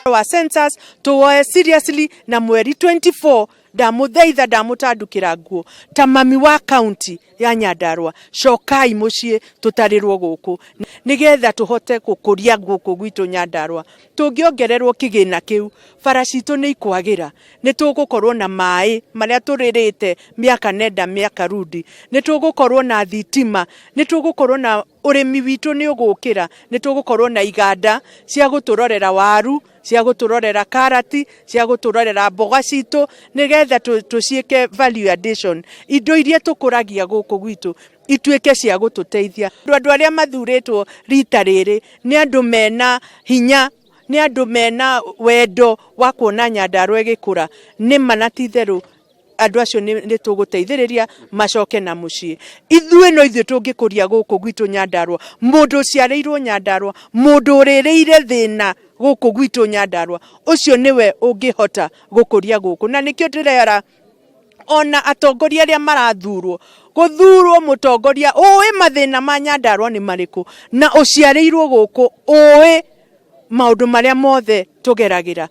Wa census tuwoe seriously na mweri 24 ndamuthaitha, ndamutandukira nguo ta mami wa county ya Nyandarua, cokai muciĩ tũtarĩrwo gũkũ nĩgetha tũhote gũkũria gũkũ gwitũ Nyandarua. Tũngĩongererwo kĩgĩna kĩu, bara citũ nĩ ikwagĩra, nĩ tũgũkorwo na maĩ marĩa tũrĩrĩte mĩaka nenda mĩaka rudi, nĩ tũgũkorwo na thitima, nĩ tũgũkorwo na ũrĩmi witũ nĩ ũgũkĩra, nĩ tũgũkorwo na iganda cia gũtũrorera waru, cia gũtũrorera karati, cia gũtũrorera mboga citũ, nĩgetha tũciĩke value addition, indo iria tũkũragia gũkũ gwitũ ituĩke cia gũtũteithia. Andũ arĩa mathurĩtwo rita rĩrĩ nĩ andũ mena hinya, nĩ andũ mena wendo wa kuona Nyandarua ĩgĩkũra. Nĩ ma na ti itherũ andũ acio nĩ tũgũteithĩrĩria macoke na mũciĩ. Ithuĩ no ithuĩ tũngĩkũria gũkũ gwitũ Nyandarua. Mũndũ ũciarĩirwo Nyandarua, mũndũ ũrĩrĩire thĩna gũkũ gwitũ Nyandarua, ũcio nĩwe ũngĩhota gũkũria gũkũ. Na nĩkĩo ndĩrera ona atongoria arĩa marathurwo, gũthurwo mũtongoria ũĩ mathĩna ma Nyandarua nĩ marĩkũ na ũciarĩirwo gũkũ, ũĩ maũndũ marĩa mothe tũgeragĩra.